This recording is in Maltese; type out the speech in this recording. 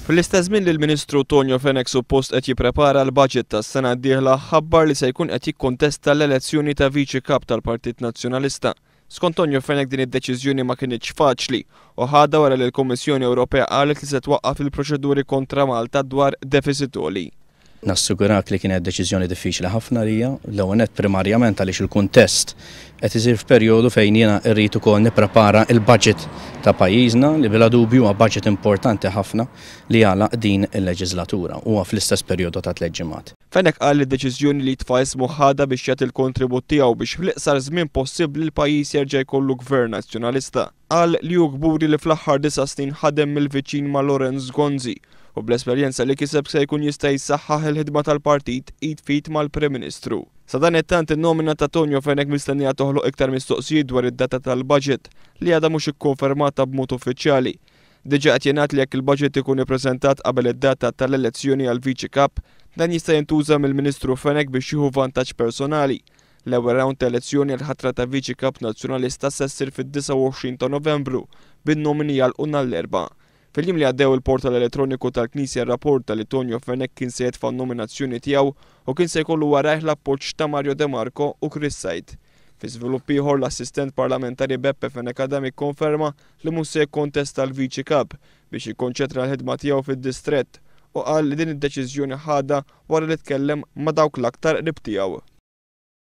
Fl-istess żmien li l-Ministru Tonio Fenech suppost qed jipprepara l-budget tas-sena d-dieħla, ħabbar li se jkun qed jikkontesta l-elezzjoni ta' Viċi Kap tal-Partit Nazzjonalista. Skont Tonio Fenech din id-deċiżjoni ma kinitx faċli u ħadha wara li l-Kummissjoni Ewropea qalet li se twaqqaf il-proċeduri kontra Malta dwar deficit għoli. Nassigurak li kienet deċiżjoni diffiċli ħafna għalija, l-ewwel nett primarjament għaliex il-kuntest qed isir f'perjodu fejn jiena rrid ukoll nipprepara l-budget ta' pajjiżna li bla dubju huwa budget importanti ħafna li jagħlaq din il-leġiżlatura. Huwa fl-istess perjodu ta' tlett ġimgħat. Fenech qal li d-deċiżjoni li jitfa' ismu ħadha biex jagħti l-kontribut tiegħu biex fl-iqsar żmien possibbli l-pajjiż jerġa' jkollu Gvern Nazzjonalista. Qal li hu kburi li fl-aħħar disa' snin ħadem mill-viċin ma' Lawrence Gonzi u bl-esperjenza li kiseb se jkun jista' jsaħħaħ il-ħidma tal-partit id f'id mal-Prim Ministru. Sadanittant in-nomina ta' Tonio Fenech mistennija toħloq iktar mistoqsijiet dwar id-data tal-budget li għadha mhux ikkonfermata b'mod uffiċjali. Diġà qed jingħad li jekk il-budget ikun ippreżentat qabel id-data tal-elezzjoni għall-Viċi Kap, dan jista' jintuża mill-Ministru Fenech biex jieħu vantaġġ personali. L-ewwel rawnd ta' elezzjoni għall-ħatra ta' Viċi Kap Nazzjonalista se ssir fid-29 ta' Novembru, bin-nomini jagħlqu nhar l-Erbgħa. Fil-jiem li għaddew il-portal elettroniku tal-Knisja rrapporta li Tonio Fenech kien se jitfa' n-nominazzjoni tiegħu u kien se jkollu warajh l-appoġġ ta' Mario De Marco u Chris Said. Fi żvilupp ieħor, l-assistent parlamentari Beppe Fenech Adami kkonferma li mhux se jikkontesta l-Viċi Kap biex jikkonċentra l-ħidma tiegħu fid-distrett u qal li din id-deċiżjoni ħadha wara li tkellem ma' dawk l-aktar qrib tiegħu.